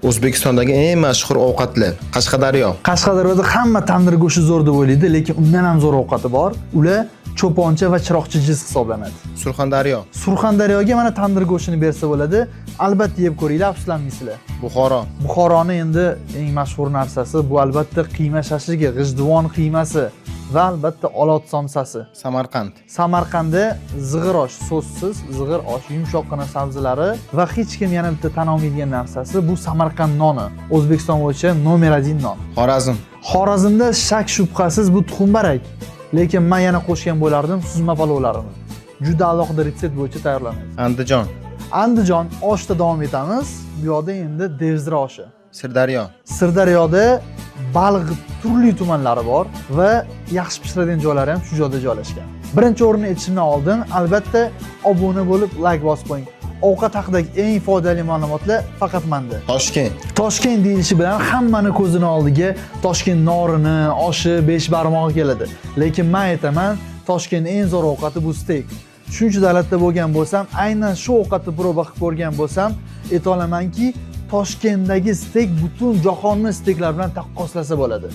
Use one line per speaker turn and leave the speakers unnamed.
O'zbekistondagi eng mashhur ovqatlar. Qashqadaryo.
Qashqadaryoda hamma tandir go'shti zo'r deb o'ylaydi, lekin undan ham zo'r ovqati bor. Ular cho'poncha va chiroqchi jiz hisoblanadi.
Surxondaryo.
Surxondaryoga mana tandir go'shtini bersa bo'ladi. Albatta yeb ko'ringlar, afsuslanmaysizlar.
Buxoro.
Buxoroni endi eng mashhur narsasi bu albatta qiyma shashligi, g'ijduvon qiymasi va albatta olot somsasi.
Samarqand.
Samarqandda zig'ir osh, so'zsiz zig'ir osh, yumshoqqina sabzilari va hech kim yana bitta tan olmaydigan narsasi bu Samarqand noni. O'zbekiston bo'yicha nomer 1 non.
Xorazm.
Xorazmda shak shubhasiz bu tuxumbarak. Lekin men yana qo'shgan bo'lardim suzma palovlarini. Juda alohida retsept bo'yicha tayyorlanadi.
Andijon.
Andijon oshda davom etamiz. Bu yoqda endi devzira oshi.
Sirdaryo.
Sirdaryoda baliq turli tumanlari bor va yaxshi pishiradigan joylari ham shu joyda joylashgan. Birinchi o'rinni aytishimdan oldin albatta obuna bo'lib like bosib qo'ying. Ovqat haqidagi eng foydali ma'lumotlar faqat menda.
Toshkent.
Toshkent deyilishi bilan hammani ko'zini oldiga Toshkent norini, oshi, besh barmog'i keladi. Lekin men aytaman, Toshkentning eng zo'r ovqati bu steyk. Shuncha davlatda bo'lgan bo'lsam, aynan shu ovqatni proba qilib ko'rgan bo'lsam, ayta olamanki, Toshkentdagi steyk butun jahonni steyklari bilan taqqoslasa bo'ladi.